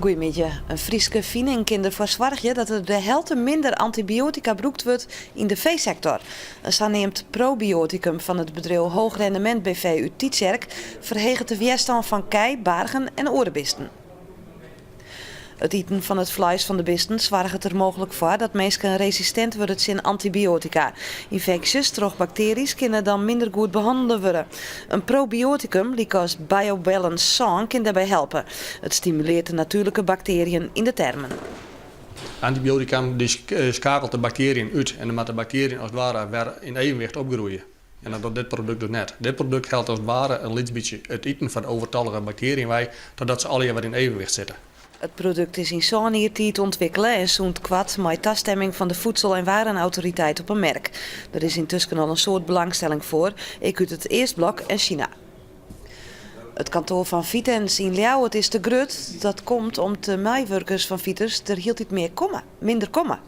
Goeiemiddei. In Fryske fining kin derfoar soargje dat der de helte minder antibioatika brûkt wurdt yn de feesektor. In saneamd probioatikum fan it bedriuw Hoog Rendement BV út Tytsjerk ferheget de wjerstân fan kij, bargen en oare bisten. It iten fan it fleis fan de bisten soarget der mooglik foar dat minsken resistint wurde tsjin antibioatika. Ynfeksjes troch baktearjes kinne dan minder goed behannele wurde. In probioatikum, lykas BioBalance sân, kin dêrby helpe. It stimuleart de natuerlike baktearjen yn de termen. Antibioatika dy skakelt de baktearjen út en dan moatte de baktearjen as it ware wer yn evenwicht opgroeie. En dat docht dit produkt dus net. Dit produkt helpt as it ware in lyts bytsje it iten fan de overtallige baktearjen wei, totdat se allegear wer yn evenwicht sitte. It produkt is yn sân jier tiid ûntwikkele en sûnt koart mei tastemming fan de Voedsel en Warenautoriteit op 'e merk. Der is yntusken al in soad belangstelling foar, ek út it Eastblok en Sina. It kantoar fan Vitens yn Ljouwert is te grut. Dat komt om't de meiwurkers fan Vitens der hieltyd mear komme, minder komme.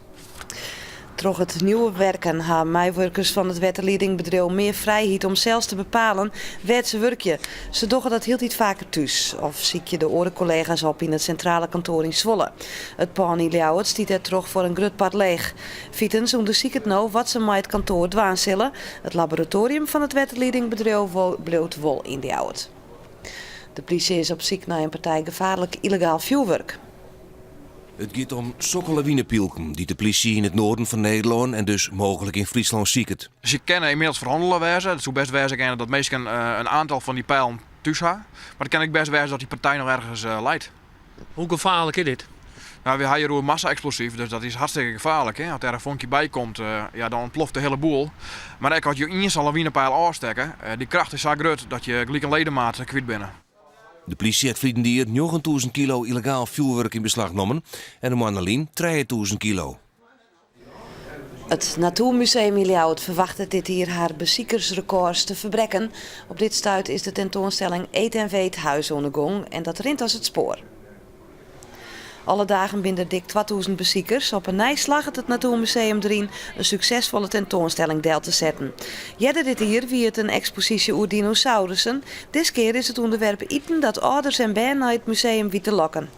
Troch it nieuwe werken ha meiwurkers fan it wetterliedingbedriuw mear frijheid om sels te bepalen wêr't se wurkje. Se dogge dat hieltyd faker thús of sykje de oare kollega's op yn it sintrale kantoar yn Zwolle. It pân yn Ljouwert stiet dêrtroch foar in grut part leech. Vitens ûndersiket no wat se mei it kantoar dwaan sille. It laboratoarium fan it wetterliedingbedriuw bliuwt wol yn Ljouwert. De plysje is op syk nei in partij gefaarlik yllegaal fjoerwurk. It giet om sokke lawinepylken dy't de plysje yn it noarden fan Nederlân en dus mooglik yn Fryslân siket. Se kinne ynmiddels ferhannele wêze. It soe best wêze kinne dat minsken in oantal fan dy pijlen thús ha. Mar it kin ek best wêze dat dy partij noch ergens leit. Hoe gefaarlik is dit? Nou, we ha hjir oer massa-eksplosyf, dus dat is hartstikke gefaarlik. Hè? As dêr in fonkje by komt, ja, dan ûntploft de hiele boel. Mar ek as je ien sa'n lawinepijl ôfstekke, dy kracht is sa grut dat je gelyk in ledemaat kwyt binne. De plysje hat ferliden jier 9000 kilo yllegaal fjoerwurk yn beslach nommen en in moanne lyn 3000 kilo. It Natoermuseum yn Ljouwert ferwachtet dit jier har besikersrekôrs te ferbrekken. Op dit stuit is de tentoanstelling Eet en Weet Huis oan de gong en dat rint as it spoar. Alle dagen binne der dik 2000 besikers. Op 'e nij slagget it Natoermuseum deryn in suksesfolle tentoanstelling del te setten. Earder dit jier wie it in eksposysje oer dinosaurussen. Diskear is it ûnderwerp iten dat âlders en bern nei it museum wit te lokken.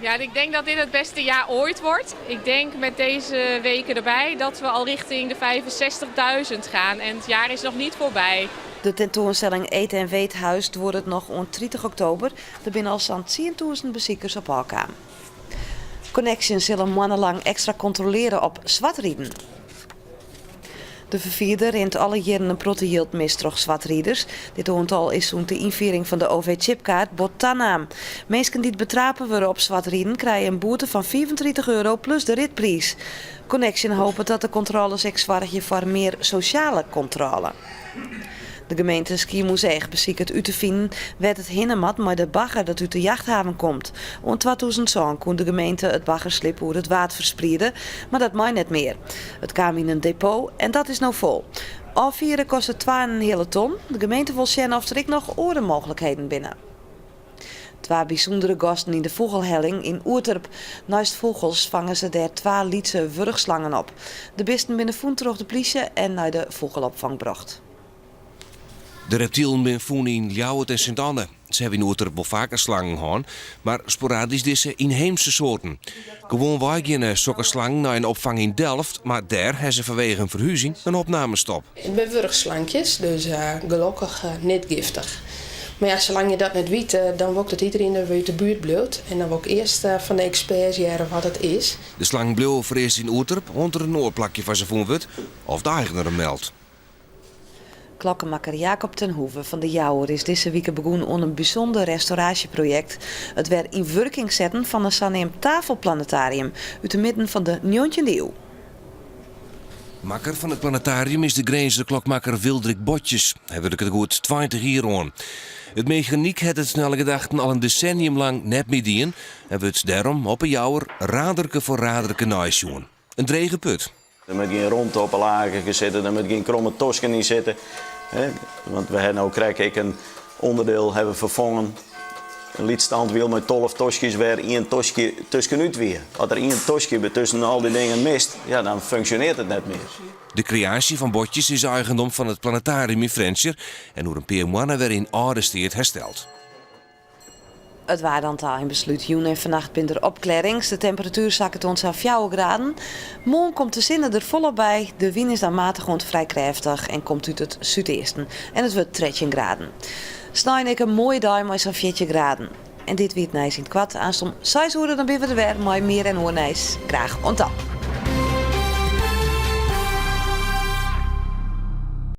Ja, ik denk dat dit het beste jaar ooit wordt. Ik denk met deze weken erbij dat we al richting de 65.000 gaan en het jaar is nog niet voorbij. De tentoanstelling Eet en Weet Huis duorret noch oant 30 oktober. Der binne al sa'n 10,000 besikers op ôfkaam. Connexxion sil in moanne lang ekstra kontrolearje op swartriden. De ferfierder rint alle jierren in protte jild mis troch swartriders. Dit oantal is sûnt de ynfiering fan de OV-chipkaart bot tanaam. Minsken dy't betrape wurde op swartriden krije in boete fan 35 euro plus de ritpriis. Connexxion hopet dat de kontrôles ek soargje foar mear sosjale kontrôle. De gemeente Skiermûntseach besiket út te finen wêr't it hinne moat mei de bagger dat út de jachthaven komt. Oant 2007 koe de gemeente it baggerslib oer it Waad ferspriede, mar dat mei net mear. It kaam yn in depot en dat is no fol. Ôffiere kostet twa en in heale ton. De gemeente wol sjen oft der ek noch oare mooglikheden binne. Twa bysûndere gasten yn de Fûgelhelling yn Oerterp. Neist fûgels fange se dêr twa lytse wurchslangen op. De bisten binne fûn troch de plysje en nei de fûgelopfang brocht. De reptilen binne fûn yn Ljouwert en Sint Anne. Se hawwe yn Oerterp wol faker slangen hân, mar sporadysk dizze ynheemse soarten. Gewoanwei geane sokke slangen nei in opfang yn Delft, mar dêr ha se fanwege in ferhuzing in opnamestop. It binne wurchslankjes, dus gelokkich net giftich. Mar ja, salang je dat net witte, dan wol ik dat iedereen der út de buert bliuwt. En dan wol ik earst fan de eksperts hearre wat it is. De slangen bliuwe foarearst yn Oerterp oant der in oar plakje foar se fûn wurdt of de eigener him meldt. Klokkemakker Jacob ten Hoeve fan De Jouwer is dizze wike begûn oan in bysûnder restauraasjeprojekt, it wer yn wurking setten fan in saneamd tafelplanetarium út de midden fan de njoggentjinde iuw. Makker fan it planetarium is de Grinzer klokmakker Wildrik Botjes. Hy wurket der goed 20 jier oan. It mechanyk hat it nei alle gedachten al in desennium lang net mear dien en wurdt dêrom op 'e Jouwer raderke foar raderke neisjoen. In drege put. Der moat gjin romte op 'e lagerke sitte, der moat gjin kromme tosken yn sitte. Want we ha no krekt ek in ûnderdiel hawwe we ferfongen. In lyts standwiel mei 12 toskjes wêr ien toskje tuskenút wie. As der ien toskje by tusken al dy dingen mist, ja, dan funksjoneart it net mear. De kreaasje fan Botjes is eigendom fan it Planetarium yn Frjentsjer en oer in pear moanne wer yn âlde steat hersteld. It waar dan ta ein beslút. Jûn en fannacht binne der opklearrings. De temperatuer sakket oant sa'n 4 graden. Moarn komt de sinne der folop by. De wyn is dan matich oant frij krêftich en komt út it súdeasten. En it wurdt 13 graden. Snein ek in moaie dei mei sa'n 14 graden. En dit wie it nijs yn it koart. Aanst om seis oere dan binne we der wer mei mear en oar nijs. Graach oant dan.